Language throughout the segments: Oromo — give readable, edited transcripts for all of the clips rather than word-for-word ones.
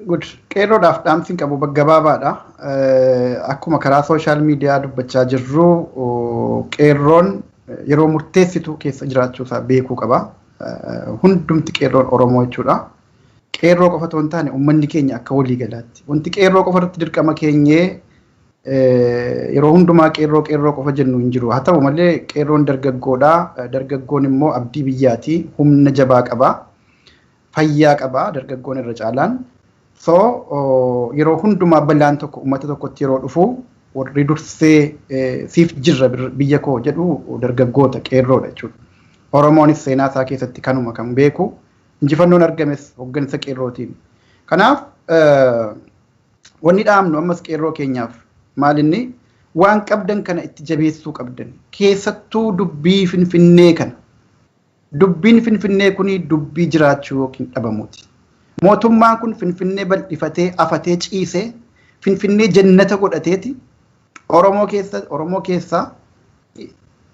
Good. Qeerroodhaaf dhaamsi qabu gabaabaadha. Akkuma karaa social media dubbachaa jirru, qeerroon yeroo murteessitu keessa jiraachuusaa beekuu qaba. Hundumti qeerroon Oromoo jechuudha. Qeerroo qofa otoo hin taane, uummanni keenya akka walii galaatti. Wanti qeerroo qofa irratti dirqama keenyee yeroo hundumaa qeerroo qeerroo qofa jennu hin jiru. Haa ta'u malee, qeerroon dargaggoodha. Dargaggoon immoo abdii biyyaati. Humna jabaa qaba. Fayyaa qaba dargaggoon irra caalaan. So yeroo hundumaa balaan tokko uummata tokkotti yeroo dhufu, warri dursee siif jirra biyya koo jedhu dargaggoota, qeerroodha jechuudha. Oromoonis seenaa isaa keessatti kanuma kan beeku, injifannoon argames hooggansa qeerrootiin. Kanaaf wanni dhaamnu ammas qeerroo keenyaaf maalinni, waan qabdan kana itti jabeessuu qabdan, keessattuu dubbii Finfinnee kana. Dubbiin Finfinnee kuni dubbii jiraachuu yookiin dhabamuuti. Mootummaan kun Finfinnee bal'ifatee afatee ciisee, Finfinnee jannata godhateeti Oromoo keessa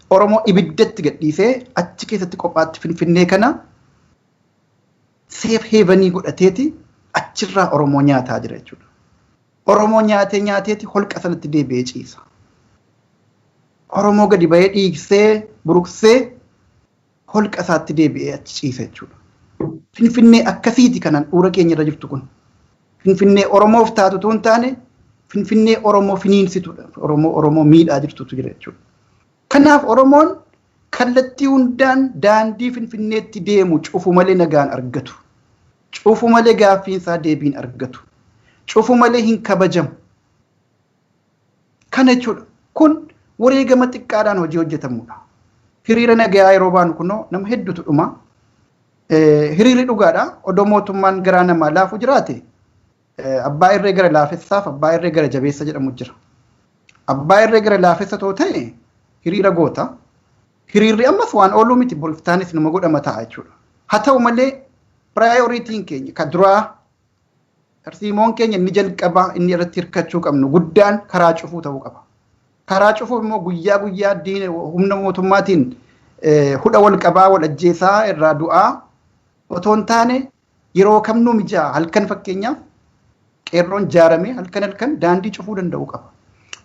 Oromoo ibiddatti gadhiisee, achi keessatti qophaatti Finfinnee kana safe havenii godhateeti achirraa Oromoo nyaataa jira jechuudha. Oromoo nyaatee nyaateeti holqa sanatti deebi'ee ciisa. Oromoo gadi bahee dhiigsee buruqsee holqa isaatti deebi'ee achi ciisa jechuudha. Finfinnee akkasiiti kanan dhuura keenya irra jirtu kun. Finfinnee Oromoof taatu otoo hin taane, Finfinnee Oromoo finiinsitudha. Oromoo miidhaa jirtutu jira jechuudha. Kanaaf Oromoon kallattii hundaan daandii Finfinneetti deemu cufu malee nagaan argatu. Cufu malee gaaffiinsaa deebiin argatu. Cufu malee hin kabajamu. Kana jechuudha. Kun wareegama xiqqaadhaan hojii hojjetamudha. Hiriira nagayaa yeroo baanu kunoo nama hedduutu dhuma. Hiriirri dhugaadha. Odoo mootummaan garaa namaa laafu jiraate, abbaa irree gara laafessaaf abbaa irree gara jabeessa jedhamu jira. Abbaa irree gara laafessa too ta'e hiriira goota. Hiriirri ammas waan ooluu miti, boriftaanis numa godhama ta'a jechuudha. Haa ta'u malee, priorityn keenya ka duraa, tarsiimoon keenya inni jalqabaa, inni irratti hirkachuu qabnu guddaan karaa cufuu ta'uu qaba. Karaa cufuuf immoo guyyaa guyyaa diina humna mootummaatiin hudha wal qabaa, wal ajjeesaa, irraa du'aa otoo hin taane, yeroo kamnuu mijaa halkan, fakkeenyaaf, qeerroon jaaramee halkan halkan daandii cufuu danda'uu qaba.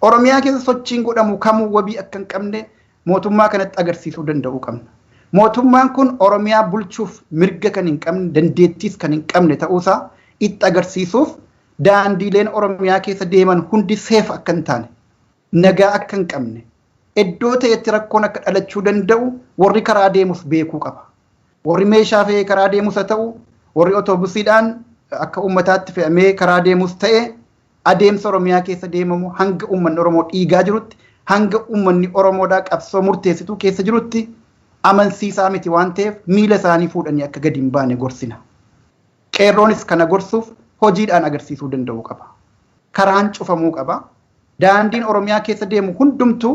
Oromiyaa keessa sochiin godhamu kamuu wabii akka hin qabne mootummaa kanatti agarsiisuu danda'uu qabna. Mootummaan kun Oromiyaa bulchuuf mirga kan hin qabne, dandeettiis kan hin qabne ta'uusaa itti agarsiisuuf, daandiileen Oromiyaa keessa deeman hundi safe akka hin taane, nagaa akka hin qabne, iddoo ta'etti rakkoon akka dhalachuu danda'u warri karaa deemus beekuu qaba. Warri meeshaa fe'ee karaa deemus haa ta'u, warri otoobusiidhaan akka uummataatti fe'amee karaa deemus ta'e, adeemsa Oromiyaa keessa deemamu hanga uummanni Oromoo dhiigaa jirutti, hanga uummanni Oromoodhaa qabsoo murteessituu keessa jirutti amansiisaa miti waan ta'eef, miila isaanii fuudhanii akka gadi hin baane gorsina. Qeerroonis kana gorsuuf hojiidhaan agarsiisuu danda'uu qaba. Karaan cufamuu qaba. Daandiin Oromiyaa keessa deemu hundumtuu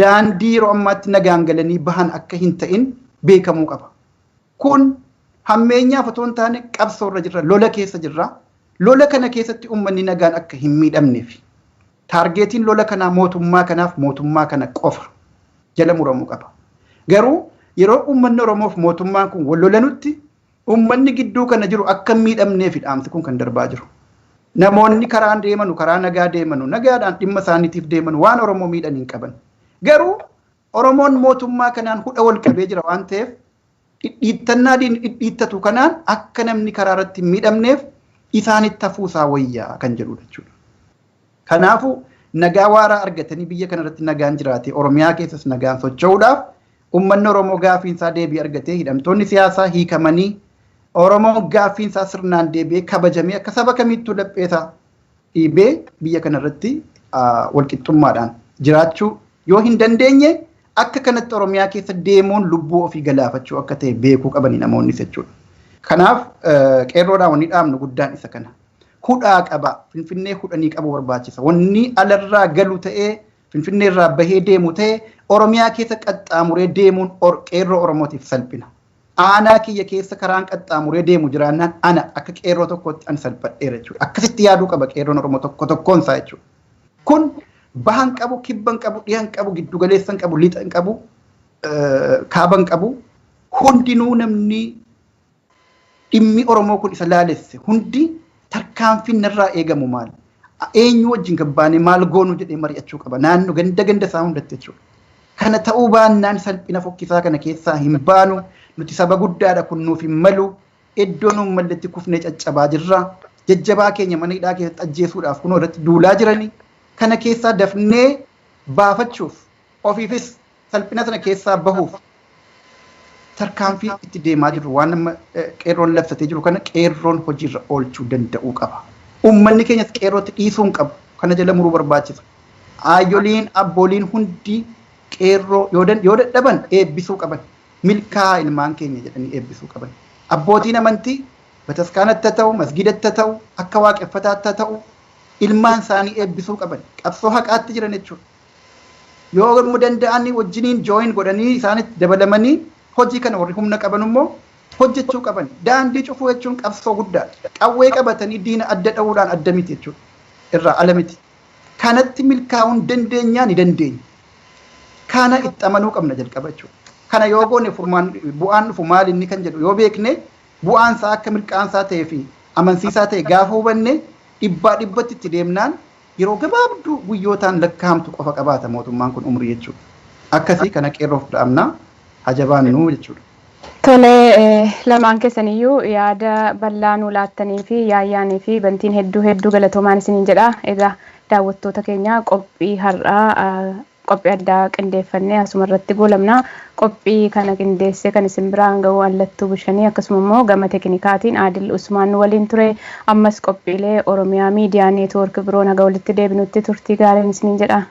daandii yeroo ammaatti nagaan galanii bahan akka hin ta'in beekamuu qaba. Kun hammeenyaaf otoo hin taane, qabsoo irra jirra, lola keessa jirra. Lola kana keessatti uummanni nagaan akka hin miidhamneef targetiin lola kanaa mootummaa kanaaf mootummaa kana qofa jala muramuu qaba. Garuu yeroo uummanni Oromoof mootummaan kun wal lolanutti, uummanni gidduu kana jiru akka hin miidhamneef dhaamsi kun kan darbaa jiru. Namoonni karaa deemanu, karaa nagaa deemanu, nagaadhaan dhimma isaaniitiif deemanu, waan Oromoo miidhan hin qaban. Garuu Oromoon mootummaa kanaan hudha wal qabee jira waan ta'eef, dhidhiittannaa diinni dhidhiittatu kanaan akka namni karaa irratti hin miidhamneef isaanitti hafuusaa wayyaa kan jedhudha jechuudha. Kanaafuu nagaa waaraa argatanii, biyya kanarratti nagaan jiraate, Oromiyaa keessas nagaan socho'uudhaaf, uummanni Oromoo gaaffiinsaa deebii argatee, hidhamtoonni siyaasaa hiikamanii, Oromoon gaaffiinsaa sirnaan deebi'ee kabajamee, akka saba kamiittuu lapheesaa dhiibee biyya kanarratti walqixxummaadhaan jiraachuu yoo hin dandeenye, akka kanatti Oromiyaa keessa deemuun lubbuu ofii galaafachuu akka ta'e beekuu qabani namoonnis jechuudha. Kanaaf qeerroodhaan wanni dhaamnu guddaan isa kana. Hudhaa qaba. Finfinnee hudhanii qabu barbaachisa. Wanni alarraa galu ta'ee, Finfinnee irraa bahee deemu ta'e, Oromiyaa keessa qaxxaamuree deemuun qeerroo Oromootiif salphina. Aanaa kiyya keessa karaan qaxxaamuree deemu jiraannaan, ana akka qeerroo tokkootti an salphadheera jechuudha. Akkasitti yaaduu qaba qeerroon Oromoo tokko tokkoon isaa jechuudha. Kun bahan qabu, kibban qabu, dhihan qabu, giddugaleessan qabu, lixan qabu, kaaban qabu. Hundinuu namni dhimmi Oromoo kun isa laalesse hundi tarkaanfii Tarkaanfiin narraa eegamu maali? Eenyu wajjin gabbaanee maal goonu jedhee mari'achuu qaba. Naannoo ganda ganda isaa hundatti jechuudha. Kana ta'uu baannaan salphina fokkisaa kana keessaa hin baanu. Nuti saba guddaadha, kun nuuf hin malu. Iddoo nuun malletti kufnee caccabaa jirra. Jajjabaa keenya mana hidhaa keessatti ajjeesuudhaaf kunoo irratti duulaa jirani. Kana keessaa dafnee baafachuuf, ofiifis salphina sana keessaa bahuuf, tarkaanfii itti deemaa jirru, waan amma qeerroon labsatee jiru kana qeerroon hojiirra oolchuu danda'uu qaba. Uummanni keenyas qeerrootti dhiisuu hin qabu. Kana jala muruu barbaachisa. Ayyoliin abbooliin hundi qeerroo yoo dadhaban eebbisuu qaban. Milkaa'aa ilmaan keenya jedhanii eebbisuu qaban. Abbootiin amantii bataskaanatti haa ta'u, masgidatti haa ta'u, akka waaqeffataatti haa ta'u, ilmaan isaanii eebbisuu qaban. Qabsoo haqaatti jiran jechuudha. Yoo immoo danda'anii wajjiniin join godhanii isaanitti dabalamanii hojii kana warri humna qaban immoo hojjechuu qaban. Daandii cufuu jechuun qabsoo guddaadha. Qawwee qabatanii diina adda dha'uudhaan adda miti jechuudha. Irraa ala miti. Kanatti milkaa'uun dandeenyaa ni dandeenya. Kana itti amanuu qabna jalqaba jechuudha. Kana yoo goone, furmaan bu'aan dhufu maal inni kan jedhu yoo beekne, bu'aan isaa akka mirqaansaa ta'ee fi amansiisaa ta'e gaafa hubanne, dhibbaa dhibbatti itti deemnaan yeroo gabaabduu guyyootaan lakkaa'amtu qofa qabaata mootummaan kun umrii jechuudha. Akkasii kana qeerroof dhaabnaa hajabaannuu jechuudha. Tole, lamaan keessaniyyuu yaada bal'aa nu laattanii fi yaayyaanii fi Bantiin hedduu hedduu galatoomaan isiniin jedha. Egaa daawwattoota keenya, qophii har'aa qophii addaa qindeeffannee asuma irratti goolabna. Qophii kana qindeessee kan isin biraan ga'u Allattuu Bishanii, akkasuma immoo gama teeknikaatiin Adil Usmaan waliin ture. Ammas qophiilee Oromiyaa Miidiyaa Neetwoork biroon haga walitti deebinutti turtii gaariin isiniin jedha.